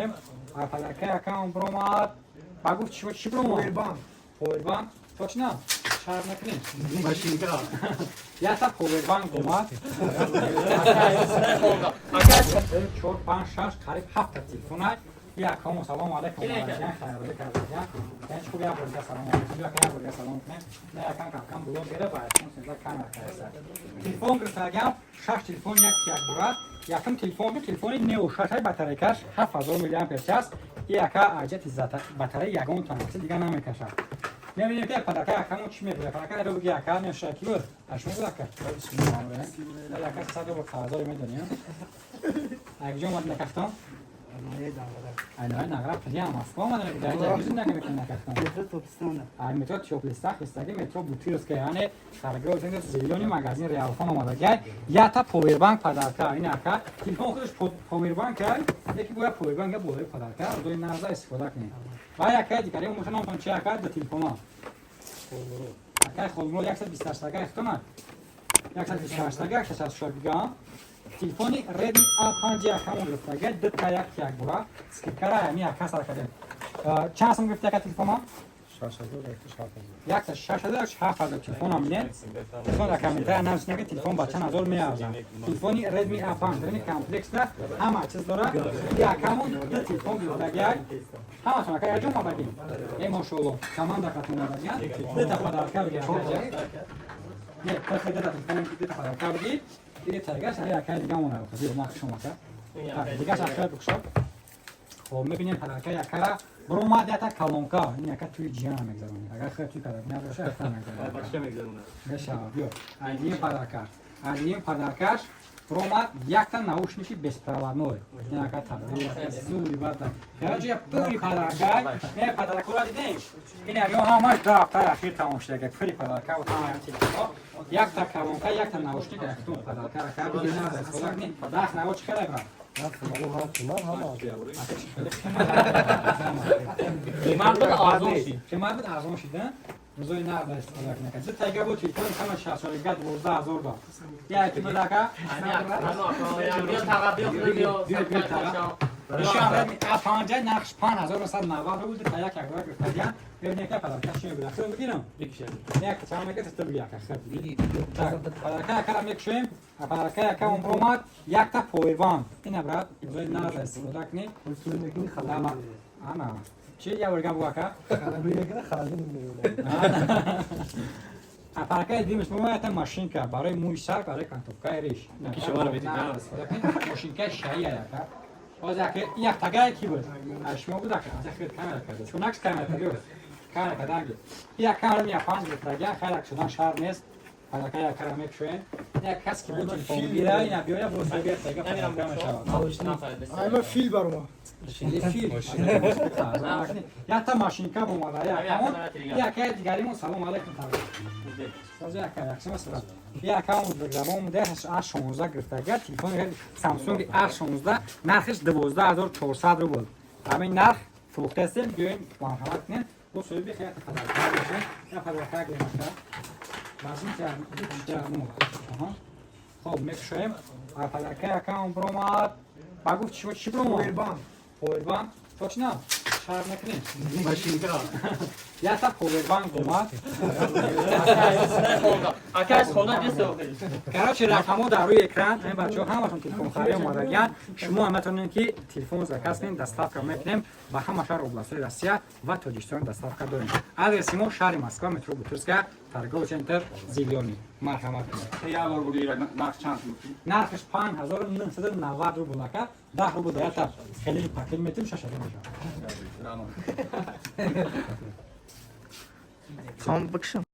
Мекушоем. Подарка якам бромад. Ба гуфт, чӣ бромад? Повербанк. Повербанк. Точно? Шарм накунем. Машинка. Якта повербанк омад. Чор, панҷ, шаш, қариб ҳафта телефона. Якому салом алейкум. Хайрли кардаган. Яъне хуб, як борга салом алейкум. Як борга салом кунем. На якам кам блогера ба iPhone 13 камера кардаса. Телефон гирифтагам, шаш телефон як як бура. Якум телефон ки телефони Neo 6 ай, батарейкаш 7000 мАч. И яка аҷати батарея ягон танакси дига намекашад. Мебинем, ки подарка якамон чӣ мебуда. Подарка ро буги, яка мешава, ки буд? Ашмо буд, ака. Яка 100 рубл қарздори медонем. Акҷо омад накахтон? Айна нағра прям Москва омада, даҷа бизун накамекун накахтон. Метро Топлистана. Ай метро Тёплиста хистаги, метро Бутырская, яъне торговый центр «Зелёный», магазин Реалфон омадагай. Якта повербанк подарка. Ин ака телефон худаш повербанк ай, яки бояд повербанк болои подарка рӯзои нағза истифода кунед. Ва якай дигаре мошо номтон чи, ака? Ду телефона акай Холмурод 128 тага ихтона, 128 тага, 164 гига телефони Redmi A5 якамон гирифтага, дута як як бура. Скидкара ами яка сар кардем. Чанд сум гирифти, ака, телефона? Якта 6000, 7000 телефонам не. Телефон дар комментария нависем, ки телефон ба чанд ҳазор меарзад. Телефони Redmi A5 дорем, комплекста ҳама чиз дора. Якамон ду телефон гирифтагиак. Ҳаматон, ака, якҷо омадагим. Э, мошоалло, команда қатон омадагиан. Дута подарка бигир. Не, тахи дута телефон, дута подарка бигир. Ире тагаш ҳар якай дига монад. Зиё ма хушом, ака. Так, дигаш ахир бикушо. Хоб, мебинем, подарка якара бромад, ята колонка. Ин яка туи ҷиҳана мегзаронед. Агар хел туи подарка набоша, яка мегзаронед. Мешавад. Биё. Айдиим подарка. Айдиим подаркаш бромад якта наушники беспроводной. Ин яка табри, зури бада. Короче, пури подарка. Не подаркура дидем. Ин яка ҳамаш 2 ҳафтаи ахир тамом шуда. Пури подарка ва ҳама телефонҳо. Якта колонка, якта наушник, яктун подарка. Ака бигир, наза истифода кунед. Дахт наво чӣ хеле, брат? Қимат буд, арзон шид. Қимат буд, арзон шид, рӯзои нағда истифода кунед. Ду тайга буд телефон, ҳама 60 солагига 12 000 ба. Яке буд, ака? Биё, таға, биё, биё. Биё, биё, таға. Ишам Redmi A5, нархш 5990 рубл, та як як гирифтагиан. Бибинем, ки подарка чӣ мебуда. Худам бигирам? Як чанд мега ту бигир, ака, хуб. Так, подарка якара мекушоем. Подарка якамон бромад якта повербанк. Ина, брат, рӯзои нағда истифода кунед. Ана. Чӣ, як борга бу, ака? Подаркаи димаш мо машинка барои мӯи сар, барои окантовкаи риш. Машинкаи шаи, ака. Ҳозир, ака, як тагае ки буд? Шумо буд, ака? Аз хел камера карда. Чун акс камера карда буд. Камера карданги. Як камера ми панҷ гирифтагиан, хайр шудан шарт нест. Подарка якара мекушоем. Як кас ки буд телефон гира, ина биёя, бо сабия тага подарка мешавад. Айма фил барома. Фил. Якта машинка бомада. Якамон якай дигаримон салом алейкум. Сазо яка якшима сара. Якамон забон муда A16 гирифтага, телефони Samsung A16, нархиш 12 400 рубл. Ҳамин нарх фурӯхтаастем, биёем, марҳамат кунем. Бо соҳиби хеле подарка бошем. Я подарка гирем, ака. Возьмите. Хоб, мекушоем. Подарка якамон бромад. Ба гуфт, чӣ бромад? Повербанк. Повербанк. Точно? Шарм накунем. Машинка. Якта повербанк омад. Ака, аз хона дисо. Короче, рақамҳо дар рӯи экран. Ин бачаҳо ҳамашон телефонхарӣ омадагиянд. Шумо ҳам метавонед, ки телефон заказ кунед, доставка мекунем ба ҳама шаҳр, областҳои Россия ва Тоҷикистон доставка дорем. Адреси мо: шаҳри Москва, метро Бутырская, торговый центр «Зелёный». Марҳамат кунед. Як бор бугӯ, нарх чанд? Нархиш 5990 рубл, ака. 10 рубл дар якта хеле пакет метим, 6000 мешавад. Tamam, bakışım.